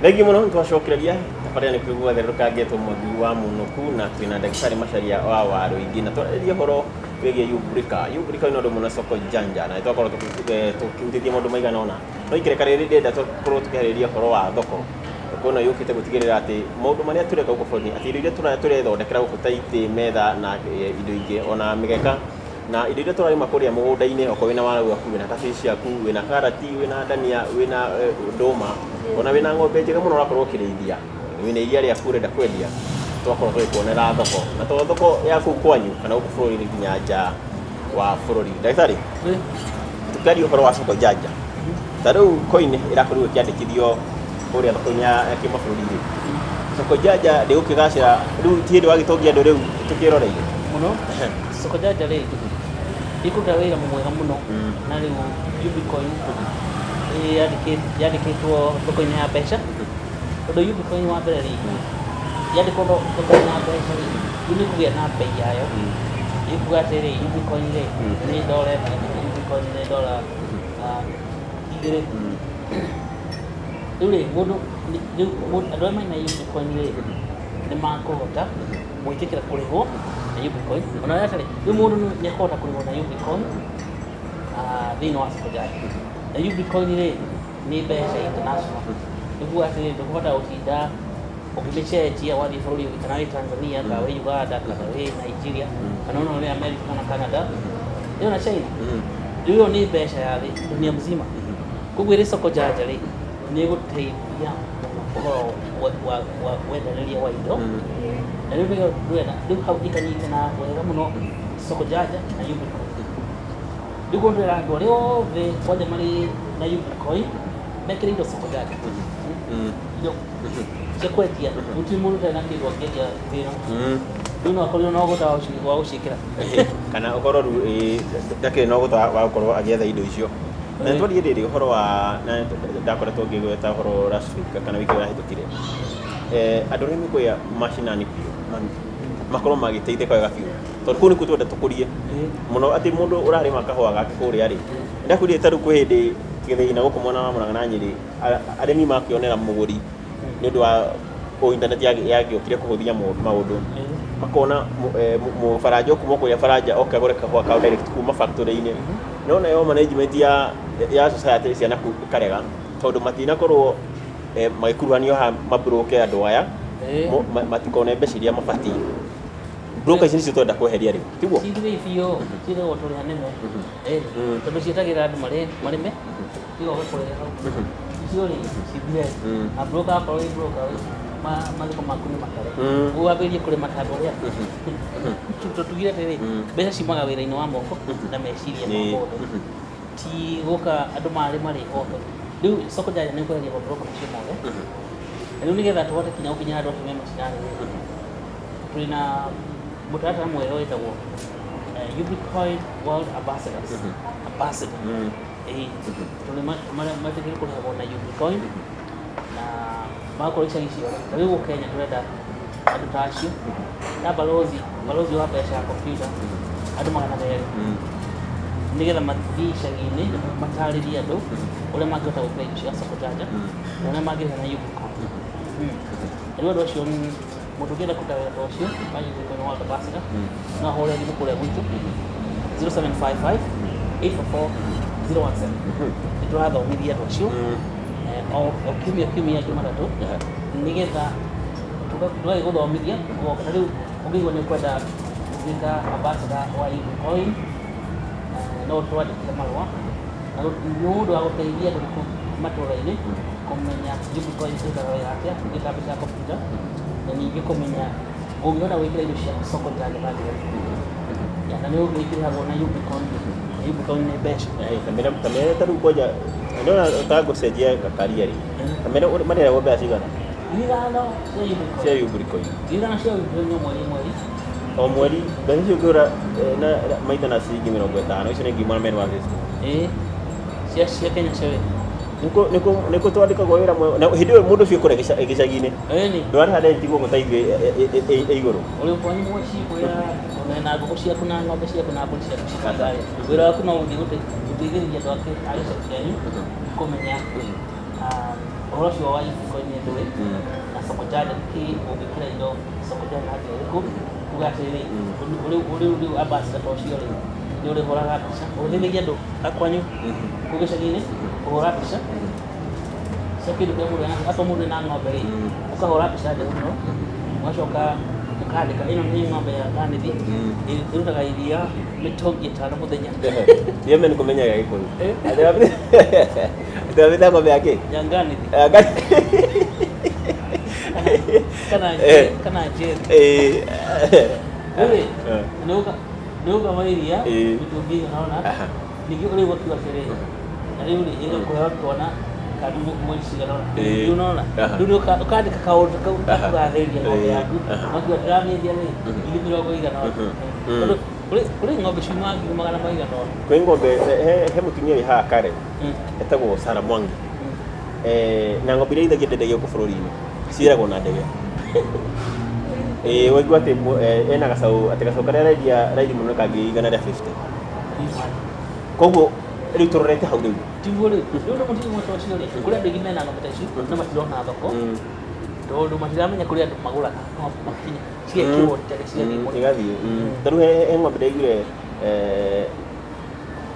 Thengiũ mũno nĩtwacokereria tabarĩra nĩ kũigua therũkangĩtwo Mwangi wa Mũnũku na twĩna ndagĩtarĩ Macharia wa Warũingĩ na twarĩrĩria ũhoro wĩgiĩ Yubrika. Yubrika nĩ ũndũ mũno soko janja na nĩtwakorwo tũkĩhutĩtie maũndũ maigana ũna. No ikereka rĩrĩ ndĩrenda tũkorwo tũkĩarĩrĩria ũhoro wa thoko. Thoko ĩno yũkĩte gũtigĩrĩra atĩ maũndũ marĩa tũreka gũkũ bũrũri-inĩ atĩ indo iria tũrethondekera gũkũ ta itĩ, metha na indo ingĩ ona mĩgeka na indo iria tũrarĩma kũrĩa mũgũnda-inĩ okorwo wĩna waru waku, wĩna kabici ciaku, wĩna karati, wĩna ndania, wĩna ndũma, ona wĩna ng'ombe njega mũno ũrakorwo ũkĩrĩithia, wĩna iria rĩaku ũrenda kwendia, twakorwo tũgĩkuonera thoko. Na to thoko ya kũu kwanyu kana gũkũ bũrũri-inĩ nginya nja wa bũrũri. Ndagĩtarĩ, tũkĩaria ũhoro wa soko janja, ta rĩu coin ĩrakorirwo ĩkĩandĩkithio kũrĩa thoko-inĩ ya kĩmabũrũri rĩ, soko janja ndĩgũkĩgacĩra rĩu ti hĩndĩ wagĩtongia andũ rĩu tũkĩroreire? Mũno. Soko janja rĩ, ĩkũruta wĩra mwega mũno na rĩu Ubicoin yandĩkĩtwo thoko-inĩ ya mbeca, tondũ Ubicoin wa mbere rĩ, yandĩkwo thoko-inĩ ya mbeca rĩ, rĩu nĩ ĩkũgĩa na mbei yayo, ĩkuga atĩrĩ Ubicoin rĩ, nĩ ndora ĩmwe, Ubicoin nĩ ndora 2. Rĩu rĩ, mũndũ, rĩu andũ arĩa mena Ubicoin rĩ, nĩ makũhota gwĩtĩkĩra kũrĩhwo na Ubicoin ona arĩa atarĩ rĩu mũndũ nĩ akũhota kũrĩhwo na Ubicoin thĩinĩ wa soko janja. Na Ubicoin rĩ nĩ mbeca international, nĩguo atĩrĩ ndũkũbatara gũtinda ũkĩmĩcenjia wathiĩ bũrũri ũngĩ kana wĩ Tanzania kana wĩ Uganda kana wĩ Nigeria kana ona wĩ America kana Canada ĩyo na China. Rĩu ĩyo nĩ mbeca ya thĩ dunia mzima. Koguo ĩrĩ soko janja rĩ nĩ ĩgũteithia mũno ũhoro wa wendanĩria wa indo. Na rĩu nĩyo ndĩrenda rĩu hau ĩkanyitana wega mũno soko janja na Ubicoin. Rĩu koguo ndĩrera andũ arĩa othe kwanja marĩ na Ubicoin mekĩre indo soko janja. Indo cia kwendia gũtirĩ mũndũ ũtarĩ na kĩndũ angĩendia thĩ ĩno. Rĩu no akorirwo na ũgũta wa gũciĩkĩra. Kana ũkorwo rĩu ndakĩrĩ na ũgũta wa gũkorwo agĩetha indo icio. Na nĩtwarie rĩrĩ ũhoro wa na ndakoretwo ngĩgweta ũhoro last week kana wiki ĩrĩa ĩrahĩtũkire. Andũ arĩa me kũrĩa macinani biũ makorwo magĩteithĩka wega biũ tondũ kũu nĩkuo tũrenda tũkũrie mũno atĩ mũndũ ũrarĩma kahũa gake kũrĩa rĩ, ndakwĩrire ta rĩu kwĩ hĩndĩ kĩthĩi na gũkũ mwena wa Mũrang'a na Nyĩrĩ arĩmi makĩonera mũgũri nĩ ũndũ wa o internet yagĩũkire kũhũthia maũndũ makona mũbaranja kuma kũrĩa baranja oke agũre kahũa kao direct kuma factory-inĩ. No nayo management ya society cia nakũu ĩkarega tondũ matinakorwo magĩkuruhanio haha mabroke andũ aya matikone mbeca iria mabatiĩ. Broker ici nĩcio tũrenda kweheria rĩu, tiguo? Cithire biũ, ciĩtagwo tũrĩa nĩme. Tondũ cietagĩrĩra andũ marĩme, igoka kũrĩa hau. Icio rĩ, cithire. Na broker akorwo wĩ broker rĩ, mathiko maku nĩ matare. Ũguo wambĩrĩrie kũrĩma ta andũ arĩa tũtugire atĩrĩrĩ, mbeca ciumaga wĩra-inĩ wa moko na meciria ma mũndũ. Ti gũka andũ marĩma rĩ oke. Rĩu soko janja nĩ kweheria maburũka macio mothe. Na rĩu nĩgetha tũhote kinya gũkinyĩra andũ acio me macinani rĩ, twĩ na mũtaratara mwega wĩtagwo Ubicoin World Ambassadors. Ambassador. Ĩĩ, tondũ metĩkĩrĩtio kũrĩhagwo na Ubicoin na magakorwo icagi ciothe. Ta rĩu gũkũ Kenya tũrenda andũ ta acio, ta balozi, balozi wa mbeca ya kompiuta, andũ 200 nĩgetha mathiĩ icagi-inĩ matarĩrie andũ ũrĩa mangĩhota gwĩkĩra indo cia soko janja na ũrĩa mangĩrĩha na Ubicoin. Rĩu andũ acio mũndũ ũngĩenda kũruta wĩra ta ũcio wa Ubicoin World Ambassador no ahũre thimũ kũrĩa gwitũ 0755 844 017. Nĩ tũrathomithia andũ acio o kiumia kiumia Jumatatũ nĩgetha tũgagĩgũthomithia ũgoka. Ta rĩu ũngĩigua nĩ ũkwenda gũtuĩka ambassador wa Ubicoin no ũtwandĩkĩre marũa na nĩ ũndũ wa gũteithia andũ kũu matũra-inĩ kũmenya Ubicoin ĩrutaga wĩra atĩa ĩta mbeca ya kompiuta na ningĩ kũmenya ũngĩhota gwĩkĩra indo ciaku soko janja na njĩra ĩrĩkũ. Ya, na nĩ ĩkĩrĩhagwo na Ubicoin na Ubicoin nĩ mbeca. Kamera ta rĩu kwanja ndona ta ngũcenjia gakaria rĩ, kamera marĩhagwo mbeca cigana? 5,000 cia Ubicoin. Cia Ubicoin. 5,000 cia Ubicoin o mweri mweri. O mweri mbeca icio ũngĩgũra na maita na ciringi 50 icio nĩ ngiri 250. Ĩĩ, cia Kenya Shillings. Nĩkũ twandĩkagwo wĩra mwega na hĩndĩ ĩyo mũndũ ũcio kũrĩa gĩcagi-inĩ Ĩni. ndwarĩha rent gũkũ ta ithuĩ ĩ igũrũ. Ũrĩ kwanyu mũciĩ kũrĩa na ngũkũ ciaku na ng'ombe ciaku na mbũri ciaku cikandarĩ. Wĩra waku no gũthiĩ gũteithĩrĩria andũ a gĩcagi kĩanyu kũmenya Ũhoro ũcio wa Ubricoin nĩ ndũĩ na soko janja nĩkĩ ũngĩkĩra indo soko janja na njĩra ĩrĩkũ, kuga atĩrĩrĩ, rĩu rĩu ambassador ta ũcio rĩ, nĩ ũrĩhũraga mbica ũgĩteithagia andũ a kwanyu kũu gĩcagi-inĩ kũhũra mbica cia kĩndũ kĩrĩa mũndũ ena, akorwo mũndũ ena ng'ombe rĩ, ũkahũra mbica njega mũno, ũgacoka ũkandĩka ĩno nĩ ng'ombe ya Nganithi, ĩrutaga iria mĩtũngi 5 mũthenya. Yeme nĩ kũmenya gĩa Gĩkũyũ. Atĩ wamĩta ng'ombe ya kĩ? Ya Nganithi. Ya Nganithi. Kana kana Njeri. Rĩu rĩ, nĩ ũgama iria mĩtũngi ĩigana ũna, ningĩ ũrĩ ũgakiuga atĩrĩrĩ, na rĩu rĩ, ĩgakũheo twana kana mweri cigana ũna. Rĩu nona, rĩu nĩ ũkandĩka kaũndũ kau gakũgathĩrĩria ng'ombe yaku, ũgakiuga ndĩramĩendia rĩ, ngiri mĩrongo ĩigana ũna. Tondũ kũrĩ ng'ombe ciumaga ngiri magana maigana ũna. Kwĩ ng'ombe, he mũtumia wĩ haha Karen, etagwo Sarah Mwangi. Na ng'ombe iria arĩithagia ndendagia gũkũ bũrũri-inĩ, ciiragwo na ndege. Ĩĩ waigua atĩ ena gacaũ, atĩ gacaũ karĩa arendia raithi mũno nĩ ka ngiri igana rĩa 50. Koguo rĩu tũrorete hau rĩu. Tiguo rĩu, rĩu nĩ mũtino ta ũcio rĩ, kũrĩ andũ aingĩ mena ng'ombe ta ici no matirona thoko, tondũ matiramenya kũrĩ andũ magũraga ng'ombe makinya cigekĩrwo ndege cigathiĩ mũrĩmo. Igathiĩ. Ta rĩu he ng'ombe ndaiguire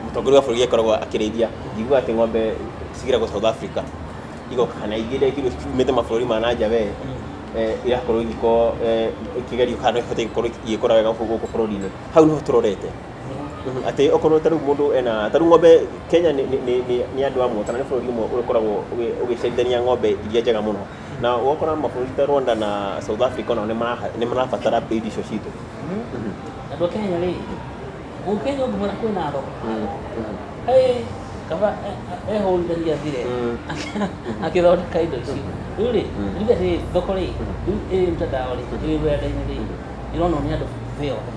mũtongoria wa bũrũri akoragwo akĩrĩithia, njiguaga atĩ ng'ombe cigĩragwo South Africa igoka, kana ingĩ ndaiguire ciumĩte mabũrũri ma na nja we, irakorwo igĩkorwo ikĩgerio kana no ihote gũkorwo igĩkũra wega gũkũ bũrũri-inĩ. Hau nĩho tũrorete. Atĩ okorwo ta rĩu mũndũ ena ta rĩu ng'ombe Kenya nĩ andũ amwe kana nĩ bũrũri ũmwe ũkoragwo ũgĩciarithania ng'ombe iria njega mũno, na ũgakora mabũrũri ta Rwanda na South Africa onao nĩ marabatara breed icio citũ. Andũ a Kenya rĩ, gũkũ Kenya ũngĩmwĩra kwĩna thoko, hey, kaba ehũrithania thire akĩthondeka indo icio. Rĩu rĩ, rĩu atĩ thoko rĩ, rĩu ĩrĩ mtandao rĩ, ĩrĩ rũrenda-inĩ rĩ, ĩronwo nĩ andũ thĩ yothe.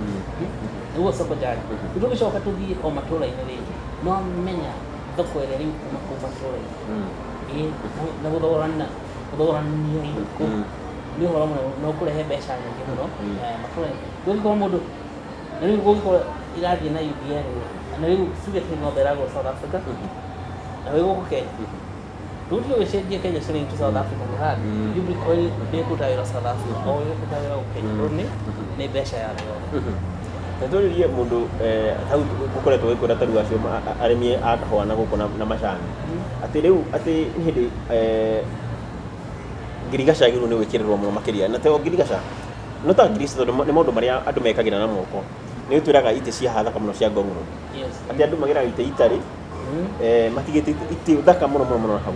Nĩguo soko janja. Rĩu tũgĩcoka tũthiĩ o matũra-inĩ rĩ, no menya thoko ĩrĩa rĩu kuma kũu matũra-inĩ. Ĩĩ, na gũthogorana, gũthogorania indo kũu nĩ ũhoro mũnene na ũkũrehe mbeca nyingĩ mũno matũra-inĩ. Rĩu ũngĩkorwo mũndũ, na rĩu ũngĩkorwo ĩrathiĩ na UBL rĩ, na rĩu tuge atĩ ng'ombe ĩragũrwo South Africa, na wĩ gũkũ Kenya, rĩu tiga ũgĩcenjie Kenya shilling to South African rand, Ubricoin ndĩkũruta wĩra South Africa, o ĩkũruta wĩra gũkũ Kenya, tondũ nĩ mbeca ya thĩ yothe. Ta tũrĩrie mũndũ hau ũkoretwo ũgĩkwĩra ta rĩu acio arĩmi a kahũa na gũkũ na macani, atĩ rĩu atĩ nĩ hĩndĩ ngirigaca yagĩrĩirwo nĩ gwĩkĩrĩrwo mũno makĩria, na to ngirigaca, no ta ngirigaca tondũ nĩ maũndũ marĩa andũ mekagĩra na moko, nĩ ũtwĩraga itĩ cia haha thaka mũno cia Ngong Road, atĩ andũ magĩraga itĩ itarĩ matigĩte itĩ thaka mũno mũno mũno hau.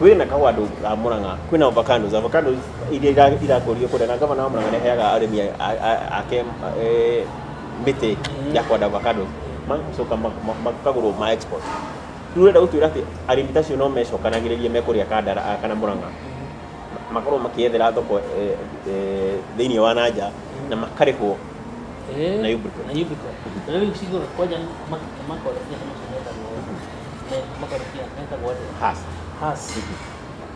Kwĩna kahũa andũ a Murang'a, kwĩna avocados, avocados iria irakũrio kũrĩa, na gavana wa Murang'a nĩ aheaga arĩmi ake mĩtĩ ya kũhanda avocados, magacoka makagũrwo ma export. Rĩu ũrenda gũtwĩra atĩ arĩmi ta acio no mecokanagĩrĩrie me kũrĩa Kandara kana Murang'a, makorwo makĩethera thoko thĩinĩ wa na nja na makarĩhwo na Ubricoin. Na Ubricoin. Na rĩu cigũra kwanja makorobia ta macio metagwo makorobia metagwo atĩa? Hass. Hass.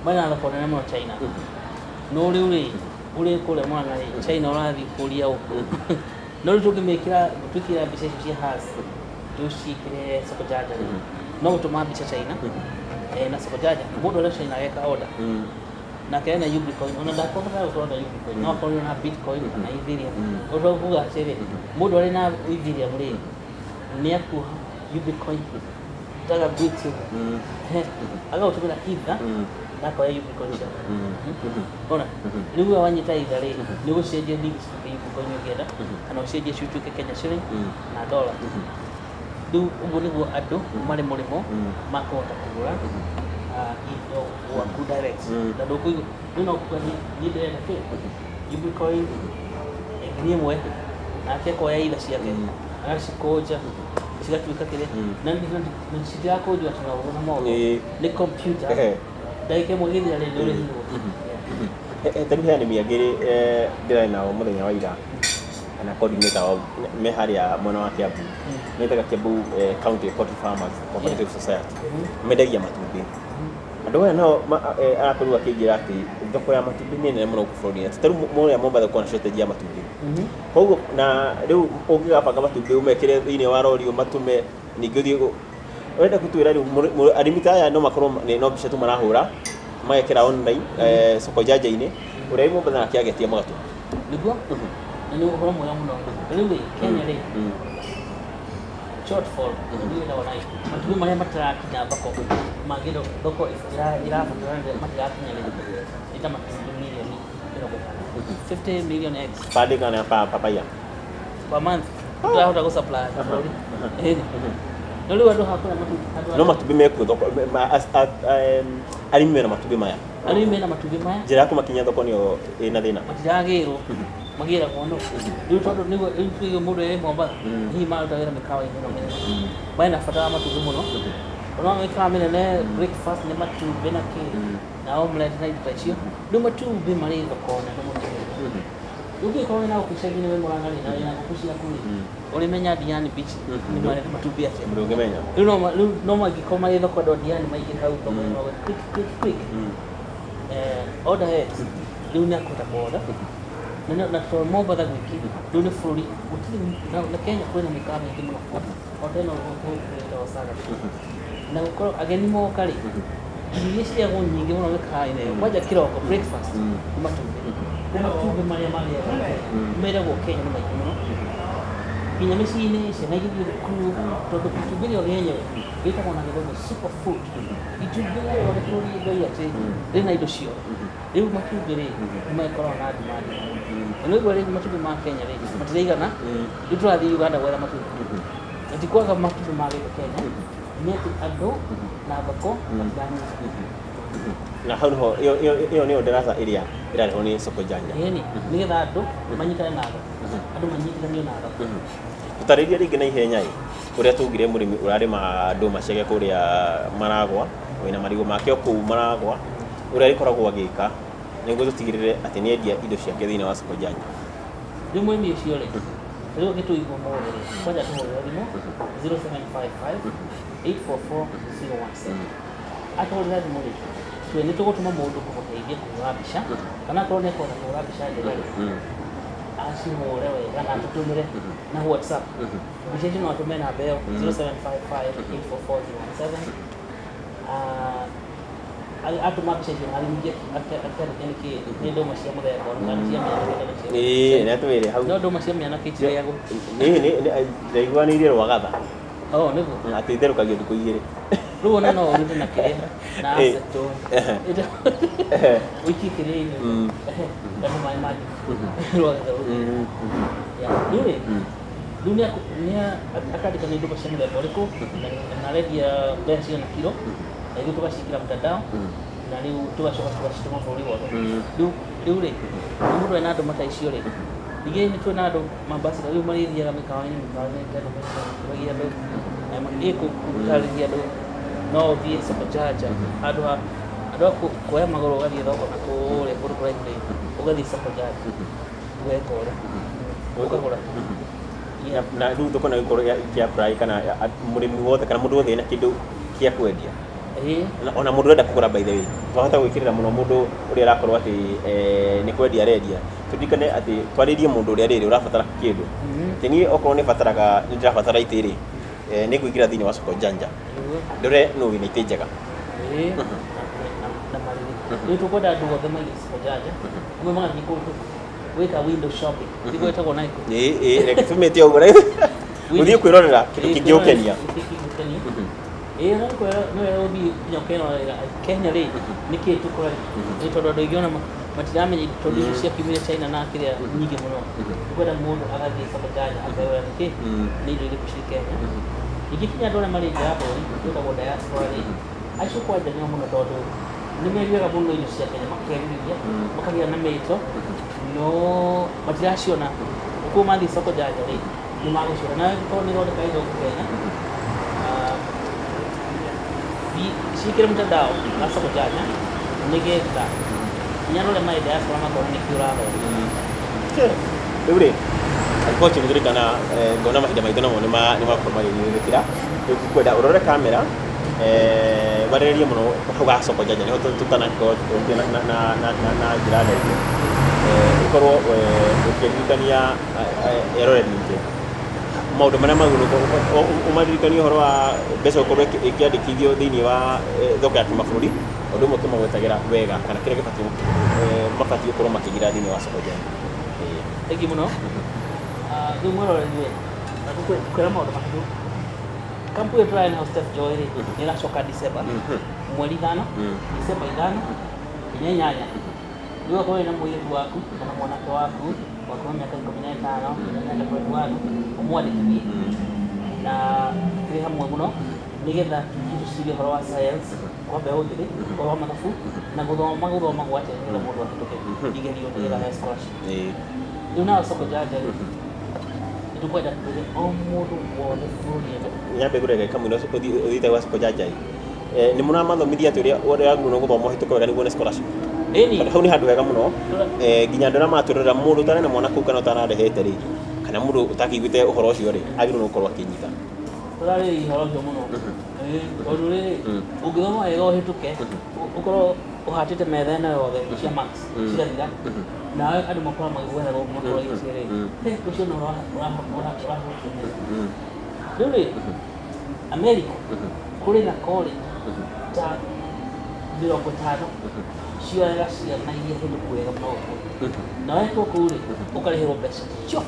Mena thoko nene mũno China. No rĩu rĩ, ũrĩ kũrĩa Murang'a rĩ, China ũrathiĩ kũria ũ? No rĩu tũngĩmĩkĩra, twĩkĩra mbica icio cia Hass, tũciĩkĩre soko janja rĩ, no gũtũma mbica China, na soko janja, mũndũ arĩ China ageka order. Nake ena Ubricoin, ona ndakũbatara gũkorwo na Ubricoin, no akorwo na Bitcoin kana Ethereum. Ũndũ kuga atĩrĩ, mũndũ arĩ na Ethereum rĩ, nĩ akuoha Ubricoin taga bit ũguo, agagũtũmĩra Ether na akoya Ubricoin ciake. Ona rĩu we wanyita Ether rĩ, nĩ ũgũcenjia ningĩ cituĩke Ubricoin ũngĩenda, kana ũcenjie cituĩke Kenya shilling na dollar. Rĩu ũguo nĩguo andũ marĩ mũrĩmo makũhota kũgũra indo gwaku direct. Na ndũkũigua, rĩu no kuga niĩ ndĩrenda kĩ? Ubricoin 1000, nake akoya Ether ciake, agacikũnja cigatuĩka kĩrĩa, na citirakũnjwo atĩ na ũguo na moko, nĩ computer, ndagĩka ĩmwe ĩgĩthira rĩ, nĩ ũrĩhirwo. Ta rĩu he arĩmi angĩ ndĩrarĩ nao mũthenya wa ira, kana coordinator wao me harĩa mwena wa Kiambu, metaga Kiambu County Poultry Farmers Cooperative Society, mendagia matumbĩ. Andũ aya nao arakorirwo akĩnjĩra atĩ thoko ya matumbĩ nĩ nene mũno gũkũ bũrũri-inĩ, atĩ ta rĩu mũrĩa Mombatha kwĩna shortage ya matumbĩ. Koguo na rĩu ũngĩgabanga matumbĩ ũmekĩre thĩinĩ wa rori ũmatũme ningĩ ũthiĩ ũrenda gũtwĩra rĩu arĩmi ta aya no makorwo nĩ no mbica tu marahũra Magekĩra online soko janja-inĩ ũrĩa wĩ Mombatha nake agetia magatũma. Nĩguo, na nĩ ũhoro mwega mũno. Rĩu rĩ, Kenya rĩ, shortfall nĩ ĩtagwo na matumbĩ marĩa matarakinya thoko, mangĩ thoko ĩrabatara matirakinya rĩ, nĩ ta matumbĩ mirioni 50, 50 million eggs. Per day kana per year? Per month tũrahota gũ supply bũrũri. Ĩni. No rĩu andũ hakũrĩa matumbĩ andũ No matumbĩ mekuo thoko, arĩmi mena matumbĩ maya? Arĩmi mena matumbĩ maya. Njĩra ya kũmakinyia thoko nĩyo ĩna thĩna. Matiragĩrwo, magĩragwo no rĩu tondũ nĩguo rĩu tuge mũndũ ĩ Mombatha, hihi maruta wĩra mĩkawa-inĩ ĩno mĩnene, mena bata wa matumbĩ mũno. Ona mĩkawa mĩnene, breakfast nĩ matumbĩ na kĩ na omelette na indo ta icio. Rĩu matumbĩ marĩ thoko nene mũno. Rĩu ũngĩkorwo wĩna ngũkũ icagi-inĩ, wĩ Mũrang'a rĩ, na wĩna ngũkũ ciaku rĩ, ũrĩmenya Diani Beach nĩ marĩ na matumbĩ atĩa? Ndũngĩmenya. Rĩu no rĩu no mangĩkorwo marĩ thoko, andũ a Diani maingĩ hau thoko, quick quick quick, order eggs, rĩu nĩ akũhota kũ-order. Na to Mombatha gwiki, rĩu nĩ bũrũri gũtirĩ na Kenya kwĩna mĩkawa mĩingĩ mũno, o ta ĩno ĩtagwo Saga. Na gũkorwo ageni moka rĩ, irio iria cirĩagwo nyingĩ mũno mĩkawa-inĩ ĩyo, kwanja kĩroko breakfast, nĩ matumbĩ. Rĩu matumbĩ marĩa marĩagwo Kenya, meragwo Kenya nĩ maingĩ mũno, nginya mĩciĩ-inĩ, ciana igĩthiĩ thukuru, tondũ itumbĩ rĩo rĩenyewe rĩtagwo na Gĩthũngũ super food. Itumbĩ rĩathondekirwo nĩ Ngai atĩ rĩna indo ciothe. Rĩu matumbĩ rĩ, nĩ magĩkoragwo na demand mũno. Na nĩguo rĩu matumbĩ ma Kenya rĩ, matiraigana. Rĩu tũrathiĩ Uganda gwetha matumbĩ, na ti kwaga matumbĩ magĩte Kenya, nĩ atĩ andũ na thoko matiranyita. Na hau niho ĩyo nĩyo darasa ĩrĩa ĩrarehwo nĩ soko janja. Ĩni, nĩgetha andũ manyitane na thoko, andũ manyitithanio na thoko. Tũtarĩrie rĩngĩ na ihenya ĩ ũrĩa tũgire mũrĩmi ũrarĩma ndũma ciake kũrĩa Maragwa, wĩna marigũ make o kũu Maragwa, ũrĩa agĩkoragwo agĩka nĩguo tũtigĩrĩre atĩ nĩ endia indo ciake thĩinĩ wa soko janja. Rĩu mũrĩmi ũcio rĩ, rĩu angĩtũigua ũmũthĩ rĩ, kwanja tũhũrĩre thimũ 0755 844 017. Atũhũrĩra thimũ rĩ, twe nĩ tũgũtũma mũndũ kũmũteithia kũhũra mbica, kana akorwo nĩ akũhota kũhũra mbica njega rĩ, acihũre wega na atũtũmĩre na WhatsApp. Mbica icio no atũme namba ĩyo 0755 844 017. Ah, atũma mbica icio na ningĩ akĩandĩke nĩkĩ nĩ ndũma cia mũthemba ũrĩkũ, kana cia mĩanake kana cia Ĩĩ, nĩ atwĩre hau. No ndũma cia mĩanake itirĩagwo. Ndaiguanĩirie rwagatha. Oh, nĩguo. Atĩ itherũkagio thikũ 2. Rĩu ona no ũrute na kĩrĩa na aceto, ũikie kĩrĩa-inĩ kana maĩ mangĩ rwagatha rũu. Rĩu rĩ, rĩu nĩ akandĩka nĩ ndũma cia mũthemba ũrĩkũ na arendia mbeca cigana kiro, na ithuĩ tũgaciĩkĩra mtandao, na rĩu tũgacoka tũgacitũma bũrũri wothe. Rĩu rĩ, nĩ mũndũ ena ndũma ta icio rĩ, ningĩ nĩ twĩna andũ mambassador rĩu marĩthiaga mĩkawa-inĩ teno makĩragia andũ, gũtarĩria andũ no ũthiĩ soko janja, handũ ha andũ a kuoya magũrũ ũgathiĩ thoko na kũrĩa kũndũ kũraihu rĩ, ũgathiĩ soko janja ũgeka ũrĩa ũkagũra. Na rĩu thoko no ĩkorwo ĩkĩ apply kana mũrĩmi wothe kana mũndũ wothe wĩna kĩndũ gĩa kwendia? Ĩĩ. Ona mũndũ ũrenda kũgũra, by the way, twahota gwĩkĩrĩra mũno mũndũ ũrĩa ũrakorwo atĩ nĩ kwendia arendia. Tũririkane atĩ twarĩrie mũndũ ũrĩa rĩrĩ ũrabatara kĩndũ. Atĩ niĩ okorwo nĩ bataraga, nĩ ndĩrabatara itĩ rĩ, nĩ ngũingĩra thĩinĩ wa soko janja, ndore nũ wĩna itĩ njega. Ĩĩ, na marĩrĩ. Rĩu tũkwenda andũ othe maige soko janja, amwe magathiĩ kũndũ gwĩka window shopping, nĩguo ĩtagwo na ĩkũ. Ĩĩ ĩĩ, reke tũmĩte ũguo, gũthiĩ kwĩrorera kĩndũ kĩngĩgũkenia. Kĩngĩgũkenia. Ĩĩ, no kwĩra no wega gũthiĩ nginya ũkerorera Kenya rĩ, nĩkĩ tũkũragia, nĩ tondũ andũ aingĩ ona matiramenya, tondũ icio ciakiumire China na kĩrĩa nyingĩ mũno. Ũkwenda mũndũ agathiĩ soko janja akerora nĩkĩ, nĩ indo irĩkũ ciĩ Kenya. Ningĩ kinya andũ arĩa marĩ nja ya bũrũri, gwĩtagwo diaspora rĩ, acio kwanja nĩo mũno, tondũ nĩ meriraga mũno indo cia Kenya, makerirĩria, makagĩa na mĩto, no matiraciona. Koguo mathiĩ soko janja rĩ, nĩ magũciona. Na angĩkorwo nĩ ũthondeka indo gũkũ Kenya, ciĩkĩre mtandao wa soko janja, nĩgetha nginya andũ arĩa marĩ diaspora makona nĩkĩ ũrathondeka. Rĩu rĩ, unfortunately kana ngona mahinda maitũ namo nĩ makorwo magĩthiũrũrũkĩra. Rĩu ngwenda ũrore kamera, warĩrĩrie mũno hau ga soko janja, nĩho tũtanakorwo tũkĩrutia na njĩra ndaihu, ũkorwo ũkĩririkania eroreri aitũ Maũndũ marĩa magĩrĩirwo ũmaririkanie ũhoro wa mbeca gũkorwo ikĩandĩkithio thĩinĩ wa thoko ya kĩmabũrũri, ũndũ ũmwe ũkĩmagwetagĩra wega kana kĩrĩa gĩbatiĩ mabatiĩ gũkorwo makĩgira thĩinĩ wa soko janja. Thank you mũno. Rĩu mwĩroreri rĩ, na tũkwĩra maũndũ matatũ. Kampuni ĩyo tũrarĩ nayo Step Joy rĩ, nĩ ĩracoka December, mweri 5, December 5 nginya 8. Rĩu okorwo wĩna mũirĩtu waku kana mwanake waku wa kuma mĩaka 15 nginya mĩaka 21, ũmwandĩkithie na tũrĩ hamwe mũno nĩgetha tũthiĩ tũcirie ũhoro wa science, wa mbeũ njĩthĩ, ũhoro wa mathabu na gũthoma, gũthoma gwa atĩa nĩgetha mũndũ ahĩtũke igerio nĩgetha aheo scholarship. Rĩu nayo soko janja rĩ, nĩtũkwenda twĩre o mũndũ wothe bũrũri-inĩ. Nyambe ngũrege kamũira ũthiĩte gwa soko janja ĩ, nĩ mũramathomithia atĩ ũrĩa wagĩrĩirwo nĩ gũthoma ũhĩtũke wega nĩguo wone scholarship? Ĩni. Hau nĩ handũ hega mũno, nginya andũ arĩa maratwĩrorera, mũndũ ũtarĩ na mwana kũu kana ũtararehete rĩ, kana mũndũ ũtakĩiguĩte ũhoro ũcio rĩ, agĩrĩirwo nĩ gũkorwo akĩnyita. Tũrarĩrĩria ũhoro ũcio mũno. Ĩĩ, tondũ rĩrĩ, ũngĩthoma wega ũhĩtũke, ũkorwo ũhatĩte metha ĩno yothe cia marks cigathira, nawe andũ makorwo magĩgwetha gũkũ makũrorĩtie rĩ, ũcio no ũrahũtia. Rĩu rĩ, America kũrĩ na college ta 50 cioyaga ciana iria hĩndũku wega mũno gũkũ, na wekwo kũu rĩ, ũkarĩhĩrwo mbeca cio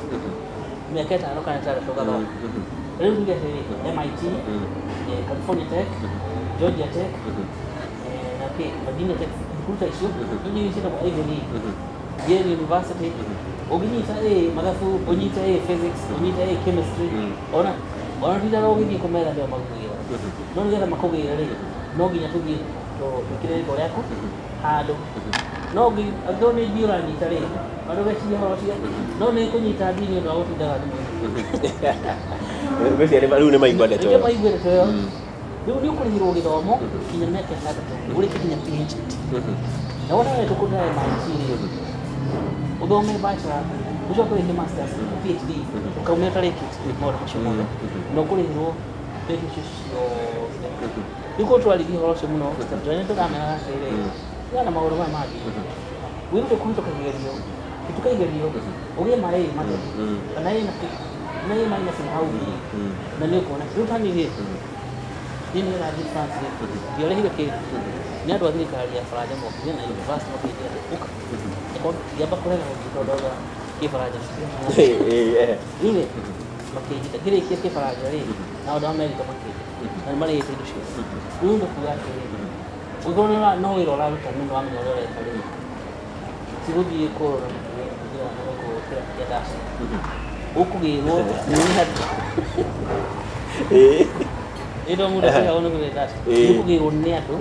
mĩaka 5 kana 6 ũgathoma. Rĩu tuge atĩrĩrĩ, MIT, California Tech, Georgia Tech, na kĩ Virginia Tech, thukuru ta icio ingĩ ciĩtagwo Ivy League, Yale University. Ũngĩnyita A mathabu, ũnyite A physics, ũnyite A chemistry, ona tindaga ũgĩthiĩ kũmetha nĩo makũgĩra. No nĩgetha makũgĩre rĩ, no nginya tũthiĩ twĩkĩre rĩtwa rĩaku handũ. No angĩkorwo nĩ B ũranyita rĩ, ona ndũgecirie ũhoro ũcio, no nĩ kũnyita B nĩ ũndũ wa gũtindaga thimũ-inĩ. Ngwĩciria rĩu nĩ maigua ndeto Nĩkĩo ĩyo. Maigue ndeto ĩyo. Rĩu nĩ ũkũrĩhĩrwo gĩthomo nginya mĩaka 6, ũrĩkie nginya PhD. Na wona wetwo kũndũ ta MIT rĩ, ũthome bachelor, ũcoke wĩke masters, PhD, ũkaumĩra ũtarĩkĩtie maũndũ macio mothe, na ũkũrĩhĩrwo mbeca icio ciothe. Rĩu korwo twarĩria ũhoro ũcio mũno, nĩ tũrameraga atĩrĩrĩ, tigana na maũndũ maya mangĩ, wĩrute kũhĩtũka kĩgerio, hĩtũka igerio, ũgĩe ma A matheri kana A na na A minus na hau B, na nĩ ũkuona. Rĩu ta niĩ rĩ, niĩ nĩgetha thiĩ France rĩ, ndiarĩhire kĩndũ. Nĩ andũ a thirikari ya Baranja mokire na university makĩnjĩra atĩ ũka. Ngĩamba kũrega gũthiĩ tondũ ndauga Kĩbaranja. Rĩu rĩ, makĩnjĩta ngĩrĩkia Kĩbaranja rĩ, na andũ a Amerika makĩnjĩta na nĩ marĩhĩte indo ciothe. Rĩu nĩ kuga atĩrĩrĩ, ũngĩkorwo no wĩra ũraruta nĩ ũramenya ũrĩa ũreka rĩ, ti gũthiĩ kũrora kũingĩra na gũkũ kĩrabu kĩa Dash. Ũkũgĩrwo nĩ andũ. Ĩno mũndũ akĩheagwo nĩ kũgĩa Dash. Nĩ ũkũgĩrwo nĩ andũ,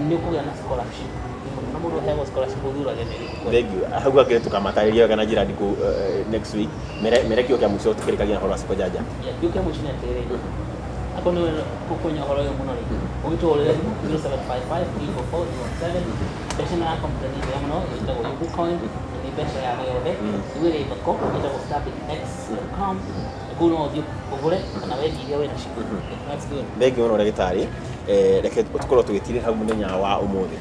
nĩ ũkũgĩa na scholarship. Na mũndũ aheagwo scholarship ũthurage nĩ ĩrĩkũ. Thank you. Hau hangĩ tũkamatarĩria wega na njĩra ndiku next week. Mere kĩo kĩa mũico tũkĩrĩkagia na ũhoro wa soko janja. Kĩo kĩa mũico nĩ atĩrĩrĩ, akorwo nĩ ũkũnya ũhoro ũyũ mũno rĩ, ũgĩtũhũrĩre thimũ 0755 344 017. Mbeca ĩno ya kompiuta nĩ njega mũno, ĩtagwo Ubucoin, na nĩ mbeca ya thĩ yothe. Rĩu ĩrĩ thoko ĩtagwo stabix.com, na kũu no ũthiĩ ũgũre kana wendie iria wĩ nacio. That's good. Thank you mũno ndagĩtarĩ. Reke tũkorwo tũgĩtirĩra hau mũthenya wa ũmũthĩ.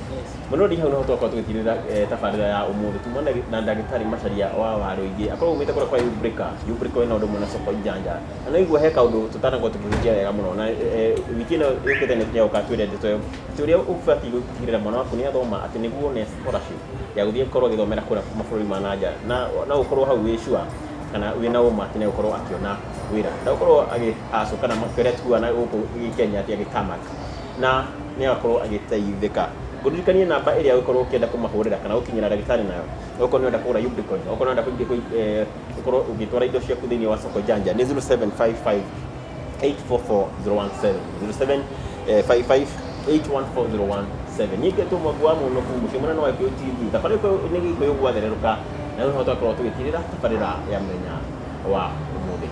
Mũno ndi hau noho twakorwo tũgĩtirĩra tabarĩra ya ũmũthĩ tuma na ndagĩtarĩ Macharia wa Warũingĩ akorwo umĩte kũrĩa kwa Ubrika. Ubrika ĩna ũndũ ũmwe na soko janja, na no igua he kaũndũ tũtanakorwo tũkĩhutia wega mũno, na wiki ĩno yũkĩte nĩ tũgũka twĩre ndeto ĩyo atĩ ũrĩa ũbatiĩ gũtigĩrĩra mwana waku nĩ athoma atĩ nĩguo one scholarship ya gũthiĩ gũkorwo agĩthomera kũrĩa mabũrũri ma na nja, na ũkorwo hau wĩ sure kana wĩna ũma atĩ nĩ egũkorwo akĩona wĩra, ndagũkorwo agĩhacũ kana kĩrĩa tugaga na gũkũ Kenya atĩ agĩtamak, na nĩ agakorwo agĩteithĩka. Ngũririkanie namba ĩrĩa ũngĩkorwo ũkĩenda kũmahũrĩra kana gũkinyĩra ndagĩtarĩ nayo, okorwo nĩ ũrenda kũgũra Ubricoin, okorwo nĩ ũrenda gũkorwo ũgĩtwara indo ciaku thĩinĩ wa soko janja, nĩ 0755 844 017, 0755 814 017. Niĩ ngetwo Mwangi wa Mũnũku, mũciĩ mũnene wa Gĩkũyũ TV. Tabarĩra ĩyo nĩ Gĩkũyũ gwathererũka, na rĩu nĩho twakorwo tũgĩtirĩra tabarĩra ya mũthenya wa ũmũthĩ.